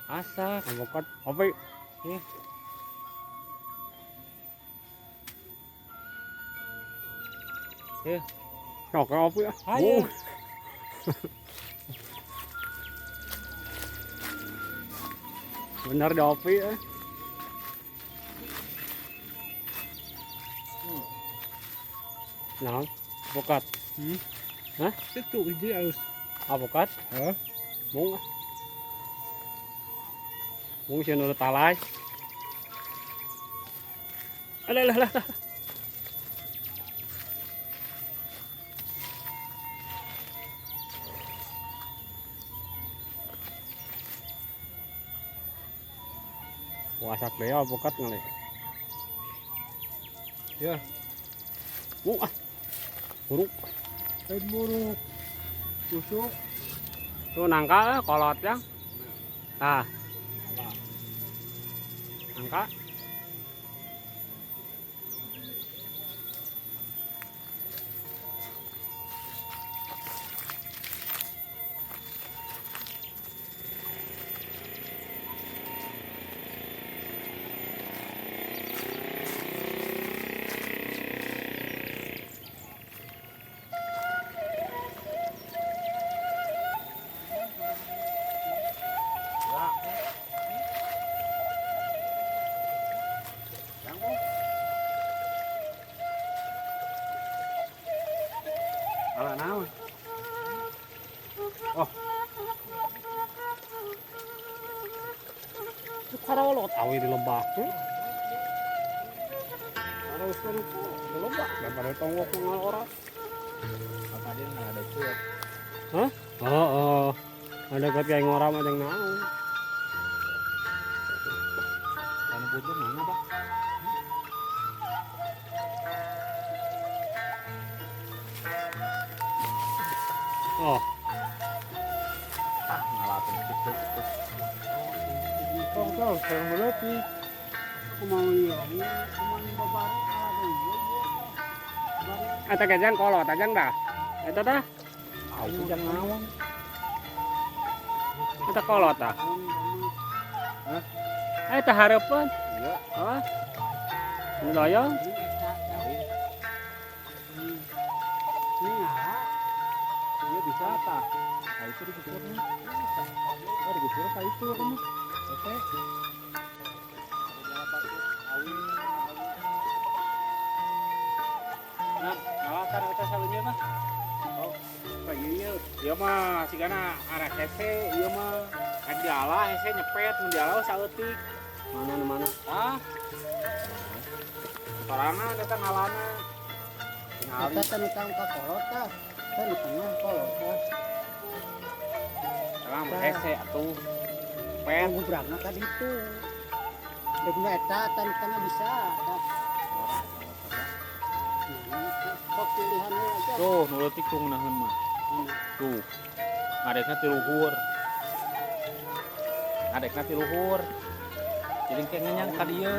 Asak. Alpukat kopi. Ih. Ih. Sok kopi ah. Ayo. Bener di kopi eh. Nah, alpukat. Hmm? Hah? Itu hiji alus. Alpukat? Hah? Mung. Mung sieun nu talai. Alah alah alah. Wasak deh alpukat ngalih. Ya. Mung ah. Buruk. Lain buruk. Busuk. Tuh nangka kolot yang. Tah. Nangka. Alah naon? Oh. Itu karolot awi di lebak tuh. Harus kan di lebak daripada tonggok ngalora. Tadi nggak ada cuek. Hah? Oh, oh. Ada kat kayak ngora mah jeung naon. Anu bujung mana, Pak? Oh. Ah, ngalatin gitu. Oh, kau sekarang berarti. Aku mau iya, aku mau babari ala deui. Eta gejang kolot ajang dah. Eta dah. Au jang naon? Eta kolot dah. Hah? Eta hareupeun. Iya. Hah? Nu doyong. Iya bisa tah. Nah, itu digusurnya. Oh, digusur ka itu kamu. Oke. Nah, ngalakan eta salunya mah. Oh, pa ieu ieu mah sigana arek hese ieu mah. Rek diala hese nyepet mun diala saeutik. Mana nu mana? Ah. Sorangan eta ngalana. Tingali. Eta teh nu tang ka kolot tah. Teh nu tengah kolot tah. Tengah mah hese atuh. Pet. Gubrangna ka ditu. Rek nu eta teh nu tengah bisa tah. Sok pilihan we aja. Tuh, nu leutik tuh ngeunaheun mah. Tuh. Ngadekna ti luhur. Ngadekna ti luhur. Jadi kayak ngenyang ka dieu.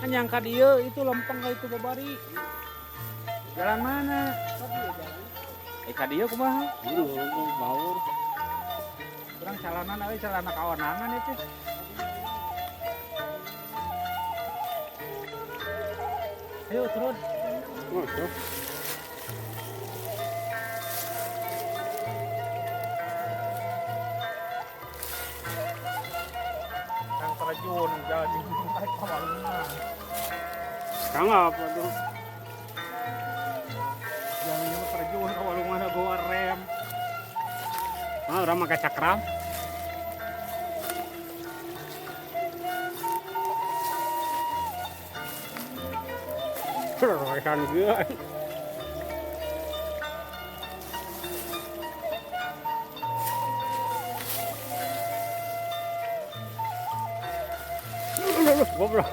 Ngenyang ka dieu itu lempeng ka itu babari. Jalan mana? Eh ka dieu kumaha? Ini lempeng baur. Kurang calanan euy, calana kaonangan itu. Ayo turun. Oh, tuh. Kang terjun jalan di naik ka walungan. Kang apa tuh? Jalan ini terjun ka walungan bawa rem. Ah, urang make cakram. Roykan gue. Goblok.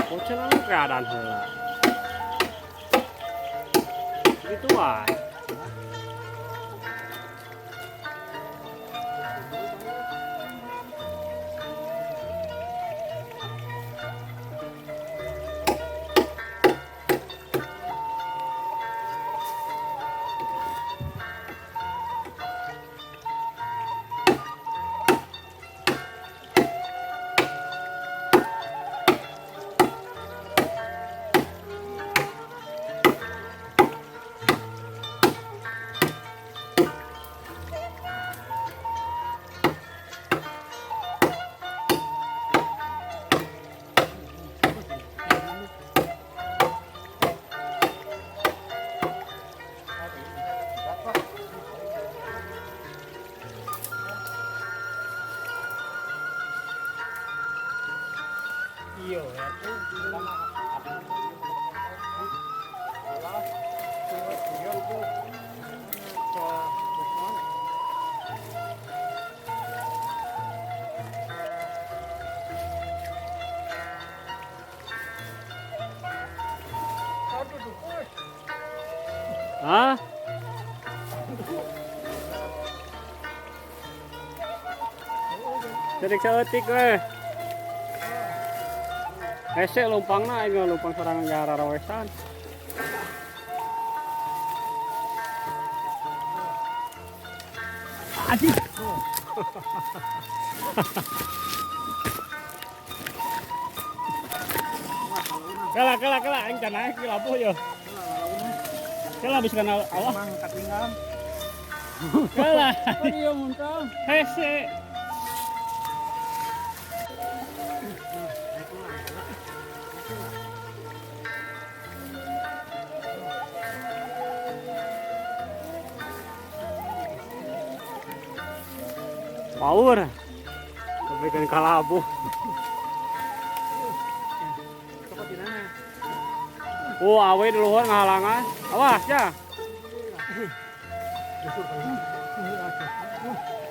Bocah keadaan heula. Gitu ah. Iya ya tuh. Hah? Cerik saeutik we. Hese lumpangna aing lumpang sorangan gararoesan. Anjing. Kala kala kala aing can naik di labuh yo. Kala bisa kana awah. Emang katinggalan. Kala. Oh iya muntah. Hese. Power. Tapi kan kalabuh. Oh, awe di luhur ngahalangan. Awas ya.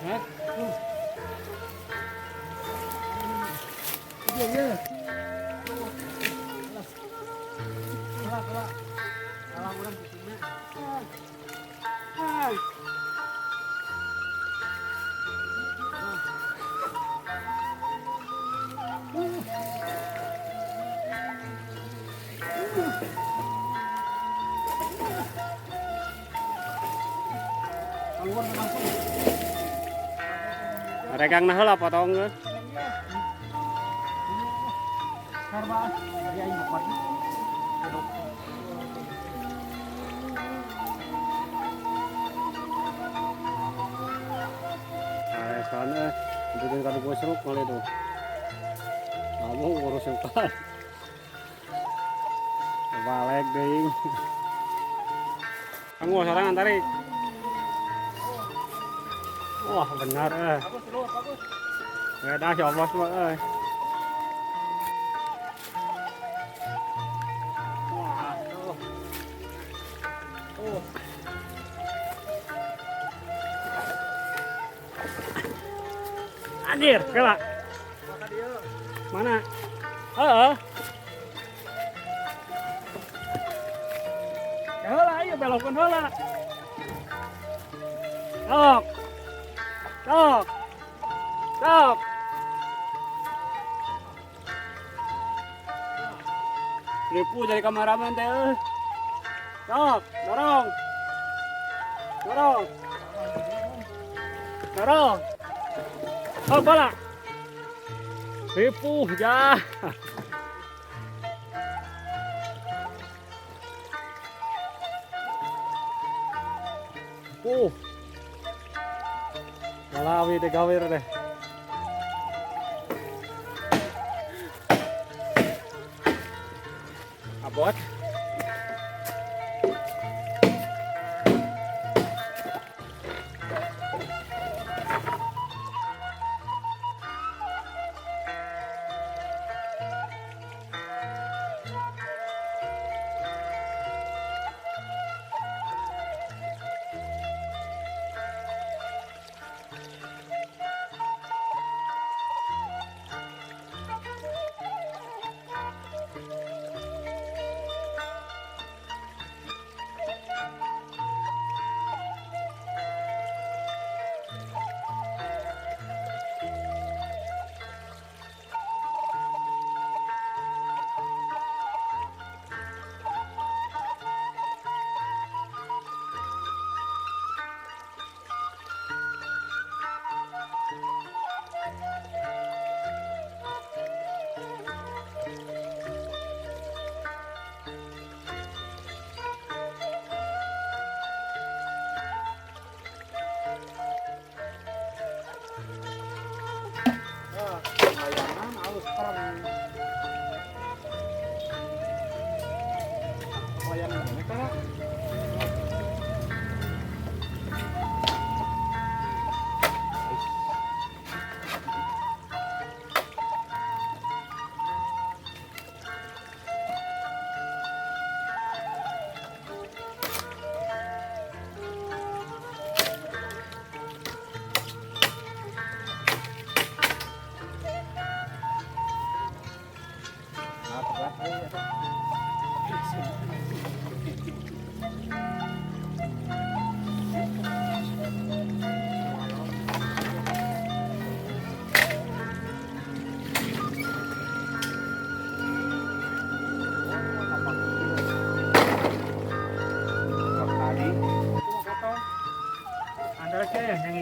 Hah? Iya, iya. Kela, kela. Kalah urang kitu. Ah. Keluar langsung. Regang nah heula potong geus. Sarba, ya aing kuat. Aduh. Nah, sana bikin kado gosruk kali itu. Kamu ngurus suka. Balik deui. Kamu sorangan tarik. Wah, benar eh. Bagus dulu, bagus. Beda si Obos mah euy. Wah, tuh. Tuh. Anjir, kela. Mana? Heeh. Ya heula ayo belokeun heula. Sok. Sok. Sok. Ripu dari kameramen teh euy. Sok, dorong. Dorong. Dorong. Oh, bola. Ripuh ya. Puh. Malawi deh gawir deh. Abot.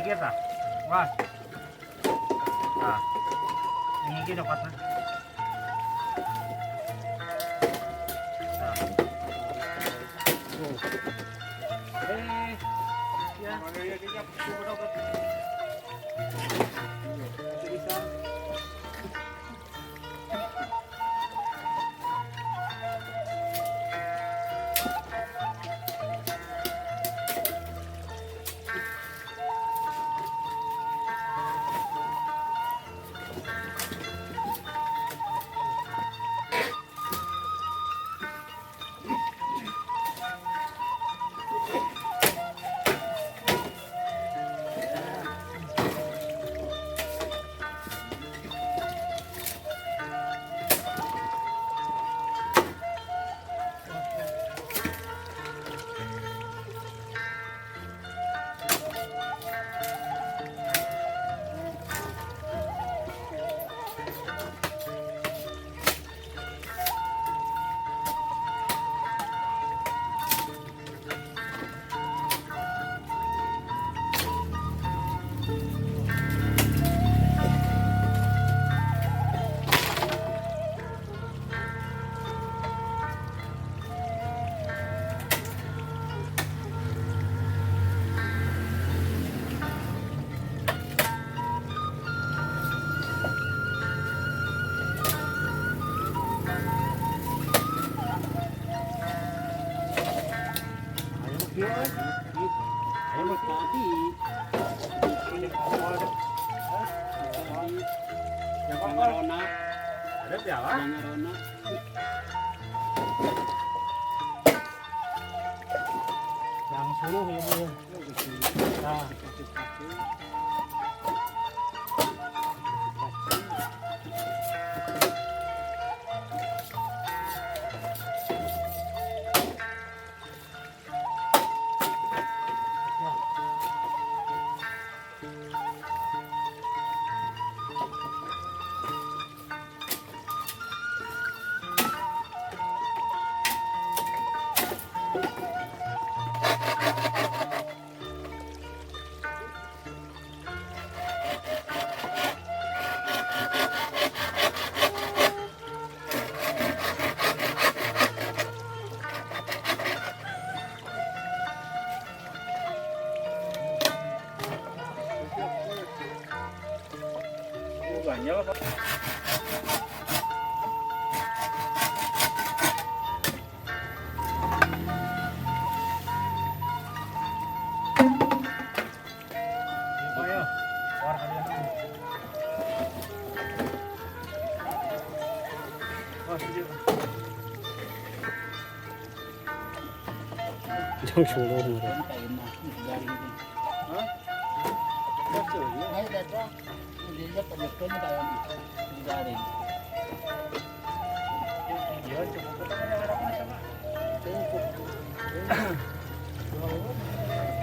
Nyingkir tah. Was. Tah. Nyingkir coklatna. Tah. Ya. Ayo tadi. Ada siapa? Yang suluh ya Bu. Nah. Ganjel apa? Jang suluh. Hah?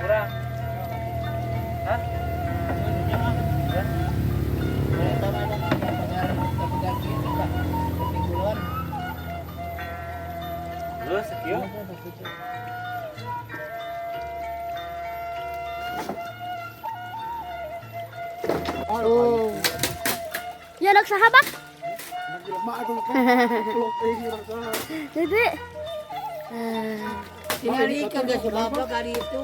Kurang. Hah? Terus sekian. Oh. Ya anak sahabat. Jadi Tingali kagak sebab kali itu.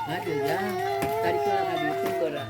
Aduh ya, tadi itu lagi itu kora.